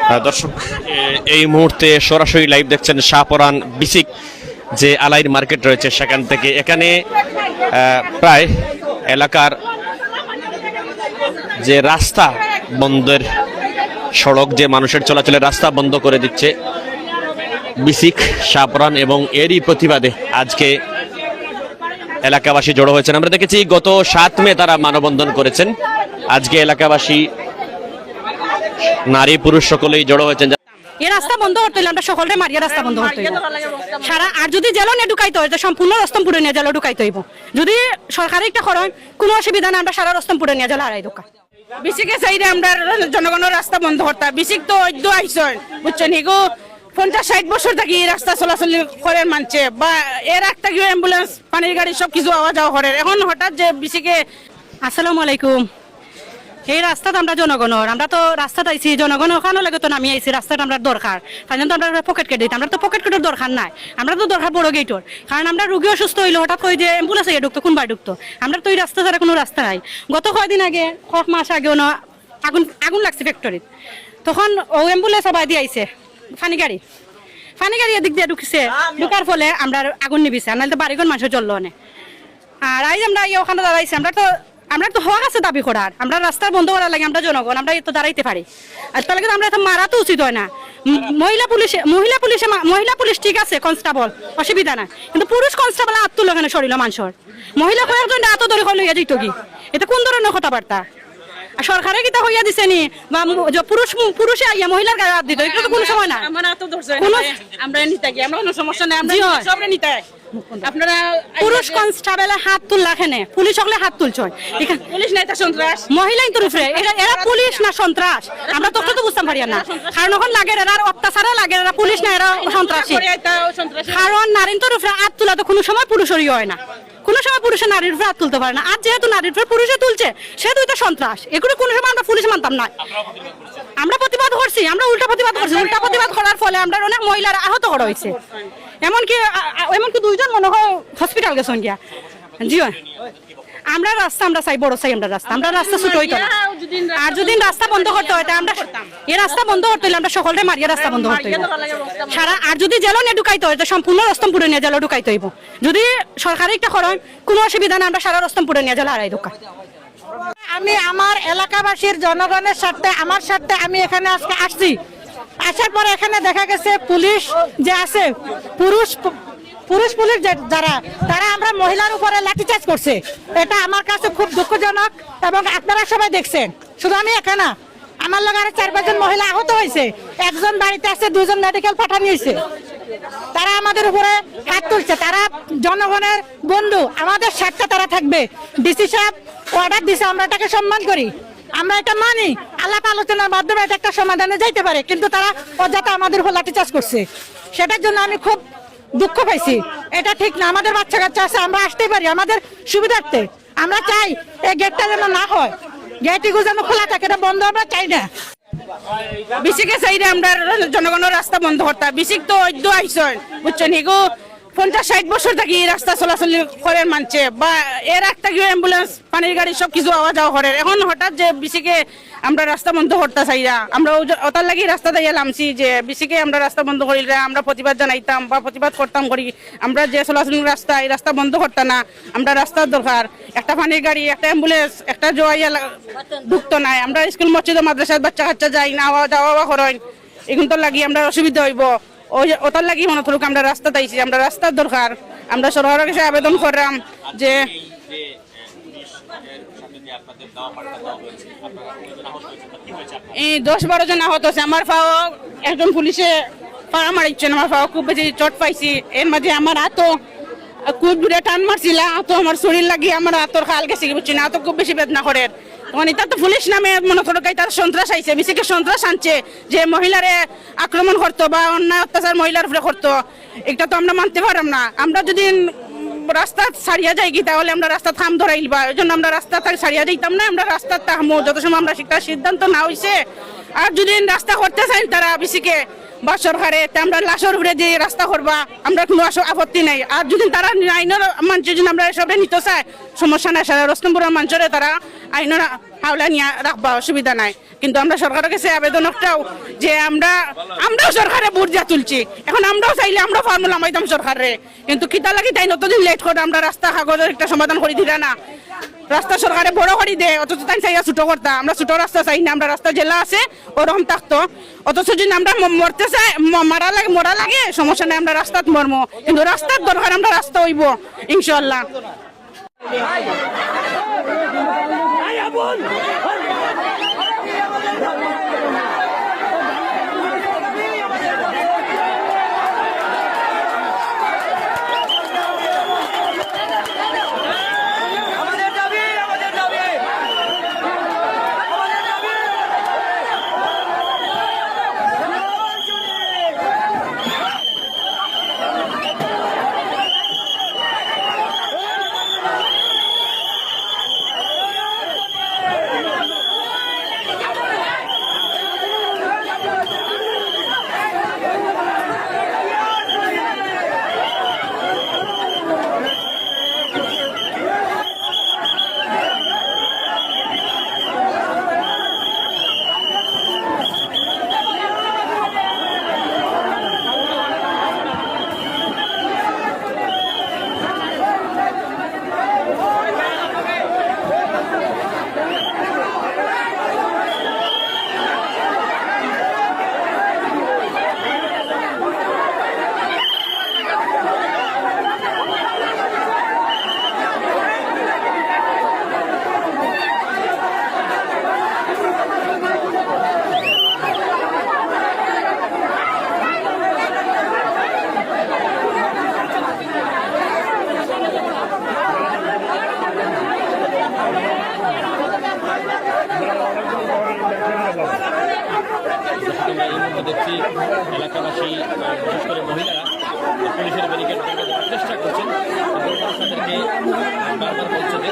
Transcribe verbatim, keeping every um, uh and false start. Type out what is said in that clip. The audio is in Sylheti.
আহ, দর্শক, এ-, এই মুহূর্তে সরাসরি লাইভ দেখছেন শাহপরান বিসিক, যে আলাইর মার্কেট রয়েছে সেখান থেকে। এখানে, আহ, প্রায় এলাকার যে রাস্তা বন্ধের, সড়ক, যে মানুষের চলাচলের রাস্তা বন্ধ করে দিচ্ছে বিসিক শাহপরান, এবং এরই প্রতিবাদে আজকে এলাকাবাসী জড়ো হয়েছেন। আমরা দেখেছি গত সাত মে তারা মানববন্ধন করেছেন। আজকে এলাকাবাসী, নারী পুরুষ সকলেই জড়ো হয়েছেন। এই রাস্তা বন্ধ করতে হইলে আমরা সকলরে মারিয়া রাস্তা বন্ধ করতে হইব। সারা আর যদি জেলও নিয়ে ঢুকাইতে হয়, তো সম্পূর্ণ রস্তমপুরে নিয়ে জেলও ঢুকাইতে হইব। যদি সরকারে একটা করেন, কোনো অসুবিধা নাই, আমরা সারা রস্তমপুরে নিয়ে জেল হারাই দোকা। বিসিকে চাইলে আমরা জনগণের রাস্তা বন্ধ করতা। বিসিক তো অদ্য আইসন, বুঝছেন, হিগো পঞ্চাশ ষাট বছর থাকি এই রাস্তা চলাচল করে মানছে, বা এর আগ থাকিও অ্যাম্বুলেন্স, পানির গাড়ি সব কিছু আওয়া যাওয়া করে। এখন হঠাৎ যে বিসিকে আসসালামু আলাইকুম। এই রাস্তাত আমরা জনগণর, আমরা তো রাস্তাত আইছি, জনগণ ওখানো লাগে তো নামি আইছি, রাস্তাটা আমরা দরকার। তাই জন্য তো আমরা পকেট কেটে দিতাম, আমরা তো পকেট কেটর দরকার নাই, আমরা তো দরকার বড় গেটর। কারণ আমরা রুগী অসুস্থ হইলে হঠাৎ কই যে অ্যাম্বুলেন্স আইয়া ঢুকতো, কোন বায় ঢুকতো? আমরা তো ওই রাস্তা ছাড়া কোনো রাস্তা নাই। গত কয়দিন আগে, কয়েক মাস আগে ওনো আগুন, আগুন লাগছে ফ্যাক্টরিত, তখন ও অ্যাম্বুলেন্স আবার দিয়ে আইছে, পানি গাড়ি, পানি গাড়ি এদিক দিয়ে ঢুকছে, ঢুকার ফলে আমরা আগুন নিবিছে, আর নাহলে তো বাড়িঘর মানুষের জ্বললো অনেক। আর আইজ আমরা এই ওখানে দাঁড়াইছি, আমরা তো, আমরা তো হক আছে দাবি করার, আমরা রাস্তা বন্ধ করার লাগে আমরা জনগণ, আমরা তো দাঁড়াইতে পারি। আর তাহলে কিন্তু আমরা এত মারা তো উচিত হয় না। ম-, মহিলা পুলিশে, মহিলা পুলিশে মা-, মহিলা পুলিশ ঠিক আছে, কনস্টেবল, অসুবিধা নাই, কিন্তু পুরুষ কনস্টেবল আত্ম লোকানো শরীর মানুষের, মহিলা কয়েকজন আত ধরে কই লইয়া যাইতো কি? এটা কোন ধরনের কথাবার্তা? আর সরকারে কিতা কইয়া দিছে নি? বা মু-, যে পুরুষ মু-, পুরুষে আইয়া মহিলার গায়ে হাত দিত, এটা তো কোনো সময় না। আমার আত ধরছে, কোনো আমরা, আমরা নিতে গিয়ে, আমরা কোনো সমস্যা নাই, আমরা জি হয়। সবরে নিতে হয়। আপনারা পুরুষ কনস্টেবলে হাত তুললা কেনে? পুলিশ হকলে হাত তুলছে। এখান পুলিশ নাই, এটা সন্ত্রাস। মহিলাই তো উপরে। এরা, এরা পুলিশ না সন্ত্রাস? আমরা তখন তো বুঝতাম পারি না। কারণ এখন লাগে এরা অত্যাচারও লাগে, এরা পুলিশ না, এরা সন্ত্রাসী। এটা সন্ত্রাসী। কারণ নারীর উপরে হাত তোলা তো কোনো সময় পুরুষেরই হয় না, কোনো সময় পুরুষে নারীর উপরে হাত তুলতে পারে না। আর যেহেতু নারীর উপরে পুলিশে তুলছে, সেহেতু এটা সন্ত্রাস। এগুলো কোনো সময় আমরা পুলিশ মানতাম না। আমরা প্রতিবাদ করছি, আমরা উল্টা প্রতিবাদ করছি। উল্টা প্রতিবাদ করার ফলে আমরা অনেক মহিলারা আহত করা হয়েছে, এমনকি, আ, আ, এমনকি দুইজন মনে হয় হসপিটাল গেছেন গিয়া। জি হয়। আমরা রাস্তা, আমরা চাই, বড় চাই আমরা রাস্তা, আমরা রাস্তা ছোট হইতো না। আর যদি রাস্তা বন্ধ করতে হয়, তা আমরা এই রাস্তা বন্ধ করতে হইলে আমরা সকলরে মারিয়া রাস্তা বন্ধ করতে হইব। সারা আর যদি জেলও নিয়ে ঢুকাইতে হয়, তো সম্পূর্ণ রস্তমপুরে নিয়ে জেলও ঢুকাইতে হইব। যদি সরকারে একটা করেন, কোনো অসুবিধা নাই, আমরা সারা রস্তমপুরে নিয়ে জেল হারাই দোকা। আমি আমার এলাকাবাসীর জনগণের স্বার্থে, আমার স্বার্থে আমি এখানে আজকে আসছি। আসার পরে এখানে দেখা গেছে পুলিশ যে আছে, পুরুষ, পুরুষ পুলিশ যে যারা, তারা আমরা মহিলার উপরে লাঠিচার্জ করছে। এটা আমার কাছে খুব দুঃখজনক এবং আপনারা সবাই দেখছেন। শুধু আমি একা না, আমার লগে আরো চার পাঁচজন মহিলা আহত হয়েছে, একজন বাড়িতে আছে, দুজন মেডিকেল পাঠানি হয়েছে। তারা আমাদের উপরে হাত তুলছে, তারা জনগণের বন্ধু, আমাদের স্বার্থে তারা থাকবে। ডিসি সাহেব অর্ডার দিছে, আমরা এটাকে সম্মান করি, আমরা এটা মানি। আলাপ আলোচনার মাধ্যমে এটা একটা সমাধানে যাইতে পারে, কিন্তু তারা অযথা আমাদের উপর লাঠিচার্জ করছে, সেটার জন্য আমি খুব দুঃখ পাইছি। এটা ঠিক না, আমাদের বাচ্চা কাচ্চা আছে, আমরা আসতেই পারি আমাদের সুবিধার্থে। আমরা চাই এই গেটটা যেন না হয়, গেট এগুলো যেন খোলা থাকে, এটা বন্ধ আমরা চাই না। বিসিকে চাইলে আমরা জনগণের রাস্তা বন্ধ করতা। বিসিক তো অদ্য আইসন, বুঝছেন, হিগো পঞ্চাশ ষাট বছর থাকি এই রাস্তা চলাচল করে মানছে, বা এর আগ থাকিও অ্যাম্বুলেন্স, পানির গাড়ি সব কিছু আওয়া যাওয়া করে। এখন হঠাৎ যে বিসিকে আমরা রাস্তা বন্ধ করতা চাইরা, আমরা ওই যে ওটার লাগি রাস্তা দাইয়া লামছি যে বিসিকে আমরা রাস্তা বন্ধ করিলে আমরা প্রতিবাদ জানাইতাম বা প্রতিবাদ করতাম করি। আমরা যে চলাচল রাস্তা, এই রাস্তা বন্ধ করতা না, আমরা রাস্তার দরকার। একটা পানির গাড়ি, একটা অ্যাম্বুলেন্স, একটা জোয়াইয়া লা-, ঢুকতো নাই। আমরা স্কুল, মসজিদ ও মাদ্রাসার বাচ্চা কাচ্চা যাই না, আওয়া যাওয়া আওয়া করইন, এগুন তো লাগি আমরা অসুবিধা হইব। ওই ওটার লাগি মনে করুক আমরা রাস্তাত আইছি, আমরা রাস্তার দরকার। আমরা সরকারের কাছে আবেদন করলাম যে এই দশ বারো জন আহত আছে। আমার পাও একজন পুলিশে পাড়া মারিচ্ছেন, আমার পাও খুব বেশি চোট পাইছি। এর মাঝে আমার হাতও খুব জোরে টান মারছিলা, তো আমার শরীর লাগি আমার হাতর খাল গেছে কি বুঝছি না, তো খুব বেশি বেদনা করে। তখন এটা তো পুলিশ নামে মনে করো তার সন্ত্রাস আইছে, বিসিকে সন্ত্রাস আনছে যে মহিলারে আক্রমণ করতো বা অন্যায় অত্যাচার মহিলার উপরে করতো। এটা তো আমরা মানতে পারলাম না। আমরা যদি রাস্তা ছাড়িয়া যাইগি, তাহলে আমরা রাস্তাত কাম ধরাইলিবা। এই জন্য আমরা রাস্তা থাকি ছাড়িয়া যাইতাম না, আমরা রাস্তাত থাকমু যত সময় আমরা শিক্ষার সিদ্ধান্ত না অইছে। আর যদি রাস্তা করতে চাইন তারা বিসিকে বা সরকারে, তে আমরা লাশর উপরে যে রাস্তা করবা, আমরা কোনো আস-, আপত্তি নাই। আর যদি তারা আইনর মানষে যদি আমরা এসবরে নিতে চায়, সমস্যা নাই, সারা রুস্তমপুরর মানষরে তারা আইনর হাওলা নিয়া রাখবা, অসুবিধা নাই। কিন্তু আমরা সরকারর গেছে আবেদন একটাউ যে আমরা, আমরাও সরকারে ভোট দিয়া তুলছি, এখন আমরাও চাইলে আমরাও ফর্ম লামাইতাম সরকারে, কিন্তু কিতা লাগি তাইন অতদিন লেট করে আমরা রাস্তা কাগজর একটা সমাধান করি দিরা না। রাস্তা সরকারে বড় করি দে, অথচ তাইন চাইয়া ছোট করতা। আমরা ছোট রাস্তা চাই না, আমরা রাস্তা যেলা আছে ওরকম থাকতো। অথচ যদি আমরা ম-, মরতে চাই, ম-, মারা লাগে, মরা লাগে, সমস্যা নাই, আমরা রাস্তাত মরমু, কিন্তু রাস্তার দরকার, আমরা রাস্তা অইবো ইনশাআল্লাহ। যেখানে আমরা এই মুহূর্তে দেখছি এলাকাবাসী, আহ, বিশেষ করে মহিলারা পুলিশের ব্যারিকেড ভেঙে দেওয়ার চেষ্টা করছেন। পুলিশ তাদেরকে বারবার বলছে যে